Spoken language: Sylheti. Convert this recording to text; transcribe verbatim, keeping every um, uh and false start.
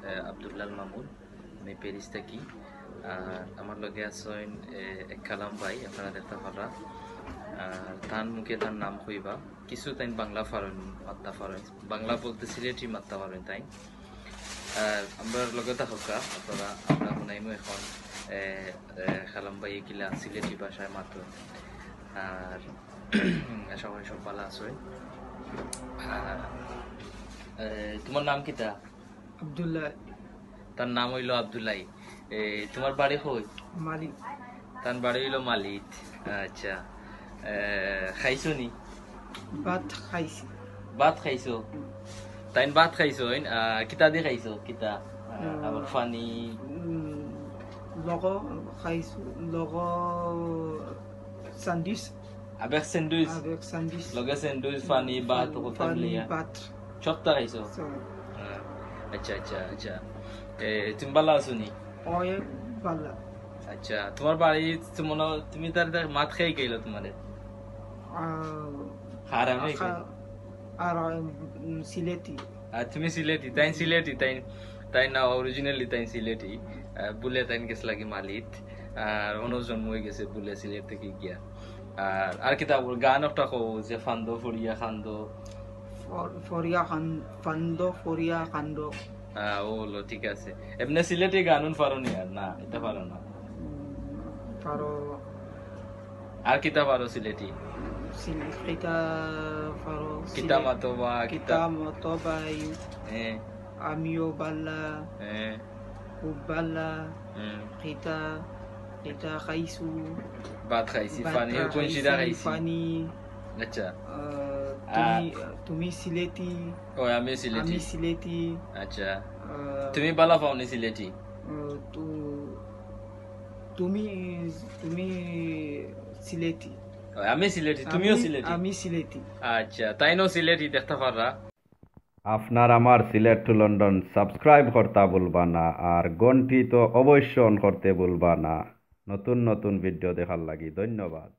আহ, আব্দুল্লাহ মামুন, আমি প্যারিস থাকি। আর আমার লগে আছইন, এ, এক কালাম ভাই, আপনারা দেখতা পাররা। আর তান মুখে তান নাম কইবা, কিছু তাইন বাংলা পারইন, মাততা পারইন, বাংলা বলতে সিলেটি মাততা পারইন তাইন। আর আমরার লগে থাকউক্কা, আপনারা, আমরা হুনাইমু এখন, এ, এ, কালাম ভাই কিলা সিলেটি ভাষায় মাতইন। আর আশা করি সব ভালা আছইন। আর, এ, তোমার নাম কিতা? আব্দুল্লাহ। তার নাম অইলো আব্দুল্লাহ। এ, তোমার বাড়ি কই? মালিত। তার বাড়ি অইলো মালিত। আচ্ছা। এ, খাইছো নি? ভাত খাইছি। ভাত খাইছো? তাইন ভাত খাইছো, ইন, আ, কিতা দি খাইছো? কিতা? আ, আবার পানি? উম, লগ খাইছো, log sandwich. Avec sandwich? Avec sandwich। লগে স্যান্ডউইচ, পানি, ভাত, পানি, কথা পানি, মিলিয়া? ভাত। সবতা খাইছো? সব। হ্যাঁ। আচ্ছা, আচ্ছা, আচ্ছা। এ, তুমি ভালা আছো নি? অয় ভালা। আচ্ছা, তোমার বাড়ি, তুমি মনে, তুমি তার, তার মাত খেয়ে গেলো তোমারে? আ, হারামে আখা-, আর, উম, সিলেটি। আর তুমি সিলেটি, তাইন সিলেটি, তাইন, তাইন না originally তাইন সিলেটি। আ, বুলে তাইন গেছলাগি মালিত। আর অনো জন্ম অই গেছে বুলে সিলেট থাকি গিয়া। আর, আর কিতা বল, গান একটা কও যে ফান্দো ফরিয়া কান্দো। ফর-, ফরিয়া কান-, ফান্দো ফরিয়া কান্দো। আ, ও হলো, ঠিক আছে। এমনে সিলেটি গান উন পারো নি আর? না, ইতা পারো না। উম, পারো। আর কিতা পারো সিলেটি? সিল-, কিতা পারো? কিতা সিলে-, মাতো বা, কিতা কিতা? মাতো বা, ই-, হ্যাঁ। আমিও ভালা। হ্যাঁ। খুব ভালা। হুম। কিতা, কিতা খাইছো? ভাত খাইছি, ভাত পানি, কোন খাইছি, সিরা খাইছি? পানি। আচ্ছা। আ, আ, তুমি, তুমি সিলেটি। ও, আমি সিলেটি। আমি সিলেটি। আচ্ছা। আ, তুমি ভালা পাও নি সিলেটি? আ, তু-, তুমি, তুমি সিলেটি। ও, আমি সিলেটি, তুমিও আমি, সিলেটি? আমি সিলেটি। আচ্ছা, তাইনও সিলেটি দেখতা পাররা। আপনার আমার সিলেট to লন্ডন subscribe করতা ভুলবা না, আর ঘন্টি তো অবশ্য on করতে ভুলবা না। নতুন নতুন video দেখার লাগি ধন্যবাদ।